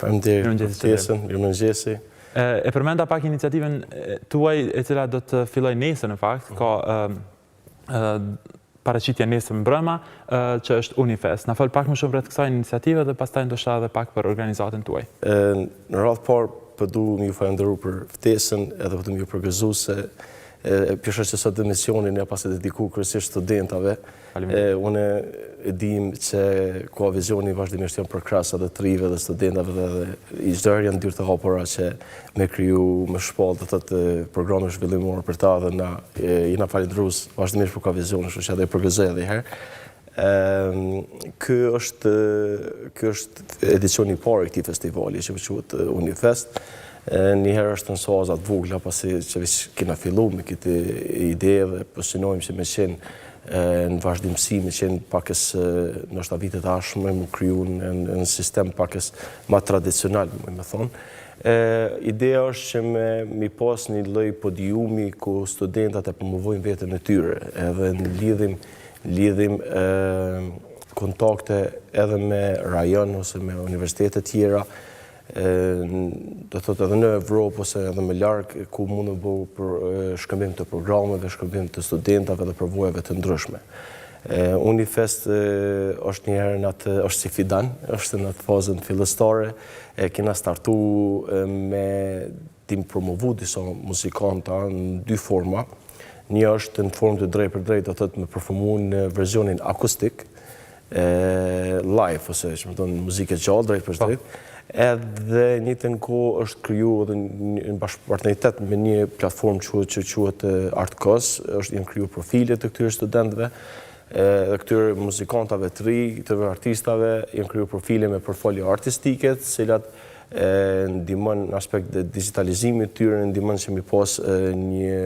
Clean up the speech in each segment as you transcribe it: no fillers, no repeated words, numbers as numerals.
Faleminderit për ftesën, mirëmëngjesi. E përmenda pak iniciativën tuaj e cila do të fillojë nesër në fakt, ka paraqitje nesër mbrëma, që është Unifest. Na fol pak më shumë rreth kësaj iniciative dhe pastaj ndoshta edhe pak për organizatën tuaj. Në radhë parë po du me ju falënderu për ftesën edhe po du me ju përgëzu se po shoh që sot emisionin ja paske dediku kryesisht studentave. Unë e dim që Kohavizioni vazhdimisht janë përkrahës edhe të rive dhe studentave dhe dhe çdo herë janë dyert të hapura që me kriju, me shpall do të thotë programe zhvillimore për ta dhe na jena falënderues vazhdimisht për Kohavizionin, kështu që edhe e përgëzoj edhe një herë. Ky është ky është edicioni i parë i këtij festivali që quhet Unifest. Njëherë është në faza të vogla, pasi që veç kena fillu me këtë ide dhe po synojmë që me qenë në vazhdimësi, me qenë pakës ndoshta vitet e ardhshme, mu kriju në, në sistem pakës ma tradicional, me thonë. Ideja është që me mi pas një lloj podiumi ku studentat e promovojnë veten e tyre, edhe në lidhim lidhim kontakte edhe me rajon ose me universitete tjera, do të thotë edhe në Evropë ose edhe më larg, ku mund të bo për shkëmbim të programeve, shkëmbim të studentave dhe përvojave të ndryshme. Unifest është njëherë në atë, është si fidan, është në atë fazën fillestare, e kena startu me t'i promovu disa muzikanta në dy forma. Një është në formë të drejtpërdrejtë, do të thotë me performu në versionin akustik, live, ose që me thonë muzikë e gjallë drejtpërdrejt. Po. Edhe njëjtën kohë është kriju edhe në bashkëpartneritet me një platformë që që quhet Artkos, është janë kriju profile të këtyre studentëve, edhe këtyre muzikantave të ri, këtyre artistave, janë kriju profile me portfolio artistike, të cilat e ndihmon në aspekt të digitalizimit të tyre, ndihmon që mi pas një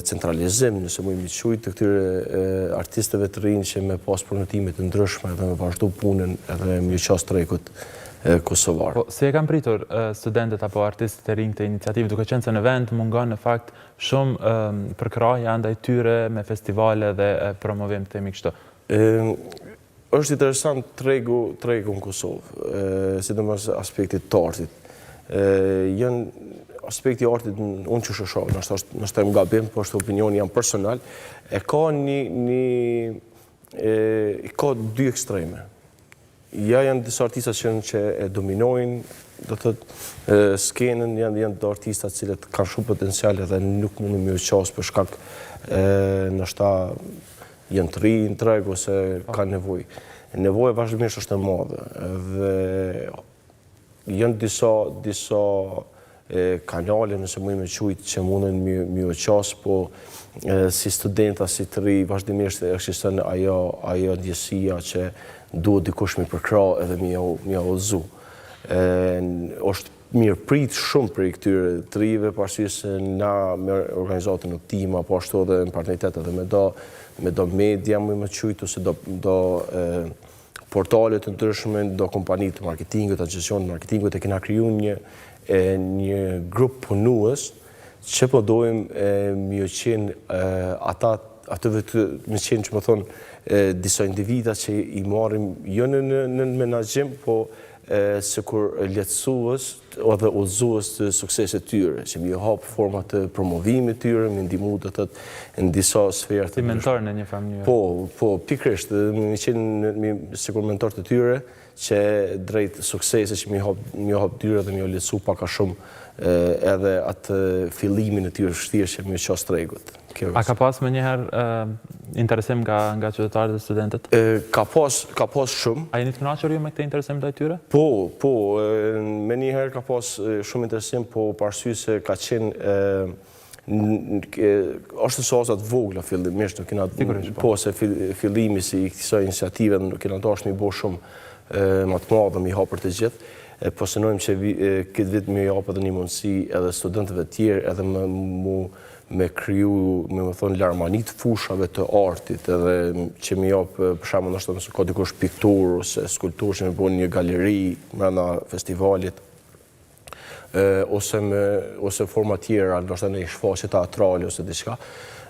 centralizim, nëse muj mi qujt, të këtyre artistëve të rinj që me pas premtime të ndryshme dhe me vazhdu punën edhe me ju qas tregut kosovar. Po, si e kanë pritur studentët apo artistët e rinj këtë iniciativë, duke qenë se në vend mungon në fakt shumë përkrahja ndaj tyre me festivale dhe promovim, themi kështu? Është interesant tregu, tregu në Kosovë, sidomos aspekti të artit. Janë aspekti i artit, unë qysh e shoh, ndoshta është, ndoshta jam gabim, po është opinioni jem personal, e ka një, një e, ka dy ekstreme. Ja janë disa artista që, që e dominojnë, do të thotë, skenën janë janë do artista të cilët kanë shumë potencial edhe nuk mundën me ju qas për shkak e, ndoshta janë të ri në treg ose po. kanë nevojë. Nevoja vazhdimisht është e madhe dhe janë disa disa e, kanale nëse muj me qujt që mundën me me ju qas, po e, si studenta, si të ri, vazhdimisht ekziston ajo ajo ndjesia që duhet dikush me përkrah edhe me jau me jau udhëzu. E, është mirëprit shumë prej këtyre të rive, për arsye se na me organizatën Optima, po ashtu edhe në partneritet edhe me do, me do media, muj me qujt, ose do, do e, portale të ndryshme, do kompani të marketingut, agjencione të marketingut, e kena kriju një, e, një grup punues që po dojmë e, me ju qenë e, ata atyve të me qenë që më thonë disa individa që i marrim jo në, në, në menaxhim, po sikur lehtësues edhe udhëzues të suksesit tyre, që me ju hap forma të promovimit tyre, me ndihmu do të thotë në disa sfera të Si mentor në një farë mënyre. Po, po, pikërisht, me qenë me, sikur mentor të tyre, që drejt suksesit që me hap, me hap dyre dhe me ju lehtësu pak a shumë edhe atë fillimin e tyre vështirë që me ju qas tregut. Kjo A ka pas menjëherë interesim nga nga qytetarët dhe studentët? Ka pas, ka pas shumë. A jeni të kënaqur ju me këtë interesim ndaj tyre? Po, po, menjëherë ka pas shumë interesim, po për arsye se ka qenë është në faza të vogla fillimisht, nuk kena Sigurisht, po. po se fillimi si i kësaj iniciative nuk kena dashur me bo shumë më të madhe, me i hap për të gjithë. Po synojmë që këtë vit me i hap edhe një mundësi edhe studentëve të tjerë, edhe me mu me kriju, me më thonë, larmani të fushave të artit, edhe që me jap, për shembull, ndoshta nëse ka dikush pikturë ose skulpturë që me bo një galeri mbrenda festivalit. ose me ose forma tjera, ndoshta në shfaqje teatrale ose diçka.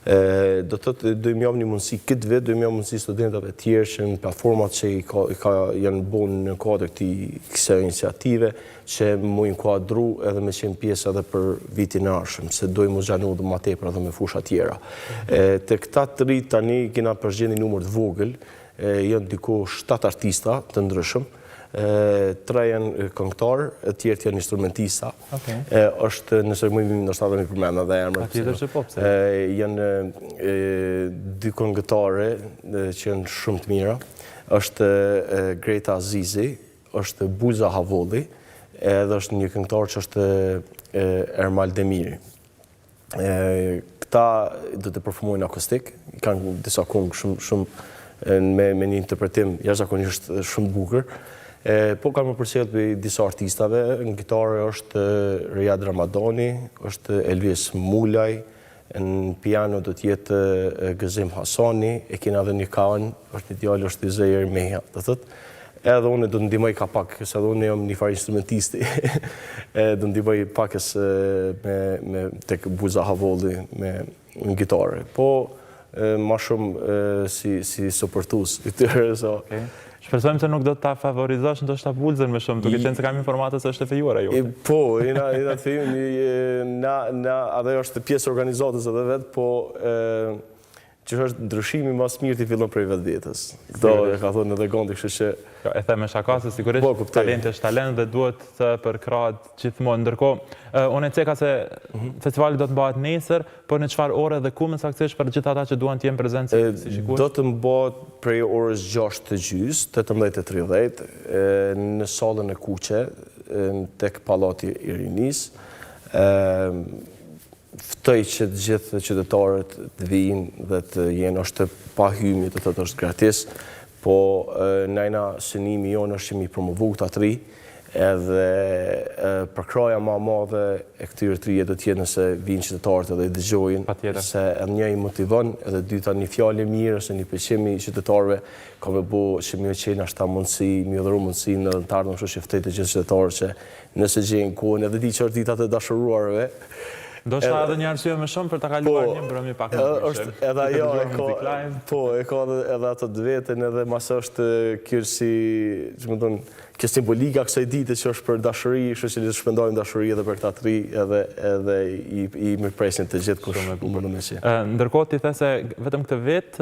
Do të thotë do me jap një mundësi këtë vit, do me jap mundësi studentave të tjerë që në platformat që i ka, i ka janë bën në kuadër këtij kësaj iniciative që mu inkuadru edhe me qenë pjesë edhe për vitin e ardhshëm, se dojmë mu zgjanu dhe ma tepër edhe me fusha tjera. E, te këta të ri tani kena përzgjedh një numër të vogël, e, janë diku 7 artista të ndryshëm, e, tre janë këngëtar, e tjerët janë instrumentista. Okay. E, është, nëse më vim ndoshta edhe mi përmend edhe emrat. Patjetër që po, pse? E, janë e, dy këngëtare e, që janë shumë të mira. Është e, Greta Azizi, është Buza Havolli, edhe është një këngëtar që është e, Ermal Demiri. E, këta do të performojnë akustik, kanë disa këngë shumë shumë me me një interpretim jashtëzakonisht shumë të bukur. E, po kam më përcjell prej disa artistave, në gitarë është Rejad Ramadani, është Elvis Mulaj, në piano do të jetë Gëzim Hasani, e kena edhe një kahun, është një djalë, është Izeir Meha, do thotë. Edhe unë do të ndihmoj ka pak, se edhe unë jam një farë instrumentisti. e do ndihmoj pakës me me tek Buza Havolli me në gitarë. Po ma shumë si si suportues i tyre, so. Okay. Shpresojmë se nuk do ta favorizosh ndoshta Bulzën më shumë, duke qenë se kam informata se është e fejuara jote. Po, jena jena të fejum, na na edhe është pjesë e organizatës edhe vetë, po e, që është ndryshimi ma s'mirti fillon prej vetvetes. Këto e ka thonë edhe Gandhi, kështu që Jo, e them me shaka se sigurisht po, kuptoj. talenti është talent dhe duhet të përkrahet gjithmonë. Ndërkohë, unë e ceka se mm -hmm. festivali do të mbahet nesër, por në çfarë ore dhe ku më saktësisht për gjithë ata që duan të jenë prezent si, si shikues? Do të mbahet prej orës 6 të gjys, 18:30, në sallën e kuqe, tek Pallati i Rinisë. Ftoj që të gjithë qytetarët të vijnë dhe të jenë, është pa hymje, do të thotë është gratis, po na jena synimi jonë është që mi promovu këta të ri, edhe përkrahja ma e madhe e këtyre të rinjve do të jetë nëse vijnë qytetarët edhe i dëgjojnë, Patjetër. se edhe një i motivon, edhe dyta një fjalë e mirë ose një pëlqim i qytetarëve ka me bo që me ju çel nashta mundësi, me ju dhuru mundësinë edhe në të ardhmen, kështu që ftoj të gjithë qytetarët që nëse gjejnë kohën, edhe di që është dita e të dashuruarve. Ndoshta edhe një arsye më shumë për ta kaluar një mbrëmje pak më ndryshe. Është edhe ajo e ka, po, e ka edhe, edhe ato të vetën, edhe mase është kjo si, që më thonë, kjo simbolika kësaj dite që është për dashuri, kështu që le të shpërndajmë dashuri edhe për këta të ri, edhe edhe i i mirëpresim të gjithë kush mund me qenë. Ndërkohë ti the se vetëm këtë vit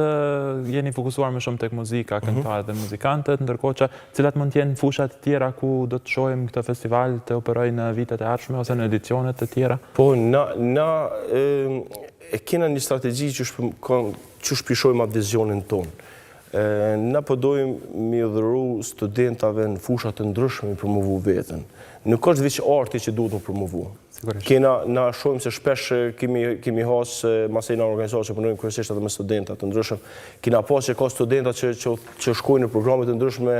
jeni fokusuar më shumë tek muzika, këngëtarët dhe muzikantët, ndërkohë që Cilat mund të jenë fushat e tjera ku do të shohim këtë festival të operojë në vitet e ardhshme ose në edicione të tjera? Po, na na e kena një strategji që qysh po e shohim atë vizionin tonë. Na po dojmë mi dhuru studentave në fusha të ndryshme mi promovu veten. Nuk është veç arti që duhet mu promovu. Sigurisht. Kena, na shohim se shpesh kemi, kemi has, masi jena organizatë që punojmë kryesisht edhe me studenta të ndryshëm, kena pas që ka studenta që, që, që shkojnë në programe të ndryshme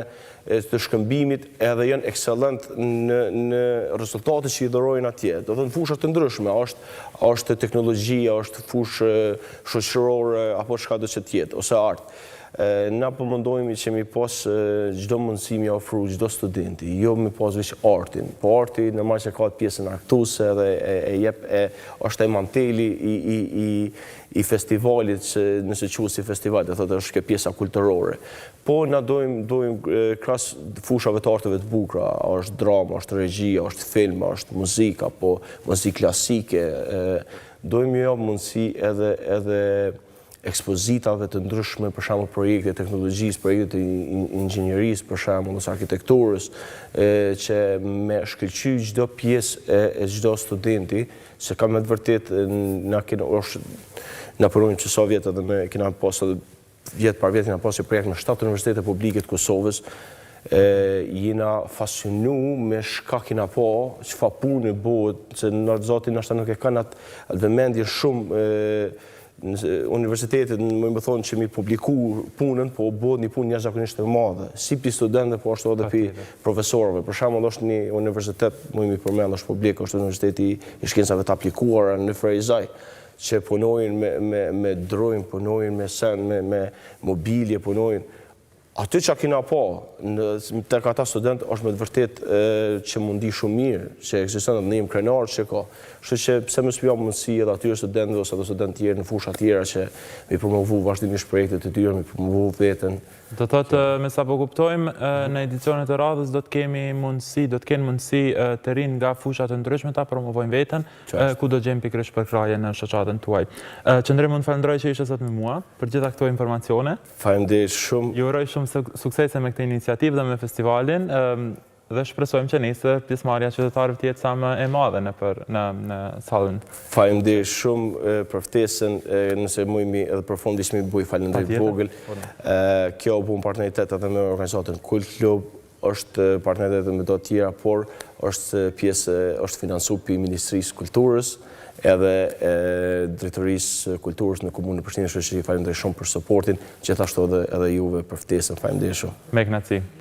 të shkëmbimit edhe janë ekselent në, në rezultate që i dhurojnë atje. Do të thonë fusha të ndryshme, është, është teknologjia, është fushë shoqërore, apo çka do që të jetë, ose art. Na po mundohemi që mi pas çdo mundësi mi ofru çdo studenti, jo mi pas veç artin. Po arti normal që ka atë pjesën argëtuese dhe e, e jep e është ai manteli i i i i festivalit që nëse quhet si festival, do thotë është kjo pjesa kulturore. Po na dojmë dojmë krahas fushave të arteve të bukura, është drama, është regjia, është film, është muzika, po muzikë klasike, dojmë mi jap mundësi edhe edhe ekspozitave të ndryshme, për shembull projekte të teknologjisë, projekte të inxhinierisë, për shembull ose arkitekturës, që me shkëlqy çdo pjesë e çdo studenti, se ka me të vërtetë na kena është na punojmë që sa vjet edhe me kena pas edhe vjet par vjet kena pas një projekt me 7 universitete publike të Kosovës, e, jena fascinu me shka kena pa, çfarë punë bëhet, se në zati nashta nuk e kanë atë atë vëmendje shumë e, universitetet më më thonë që mi publiku punën, po bëhet një punë jashtëzakonisht e madhe, si pi studentëve, po ashtu edhe pi profesorëve. Për shembull, është një universitet, më mi përmend, është publik, është Universiteti i Shkencave të Aplikuara në Ferizaj, që punojnë me me me drojnë, punojnë me sen, me me mobilje, punojnë. Aty që kina pa në tek ata student është me të vërtet që mu ndi shumë mirë, që ekziston edhe ne jemi krenar që ka. Kështu që pse mos me jap mundësi edhe atyre studentëve ose edhe studentë tjerë në fusha tjera që mi promovu vazhdimisht projektet e tyre, mi promovu veten. Do thotë, me sa po kuptojmë, në edicionet e radhës do të kemi mundësi, do të kenë mundësi të rinj nga fusha të ndryshme ta promovojnë veten, ku do gjejnë pikërisht përkrahje në shoqatën tuaj. Qëndrim, unë të falënderoj që ishe sot me mua për gjitha këto informacione. Faleminderit shumë. Ju uroj shumë suksese me këtë iniciativë dhe me festivalin dhe shpresojmë që nesër pjesëmarrja e qytetarëve të jetë sa më e madhe nëpër në në sallën. Faleminderit shumë për ftesën, nëse mujmi edhe për fund veç me bo falënderim të vogël. Kjo u bu në partneritet edhe me organizatën Kult Klub, është partneritet edhe me do të tjera, por është pjesë është financu pi Ministrisë Kulturës edhe Drejtorisë Kulturës në Komunën e Prishtinës, kështu që ju falenderoj shumë për suportin, gjithashtu edhe edhe juve për ftesën, faleminderit shumë. Me kënaqësi.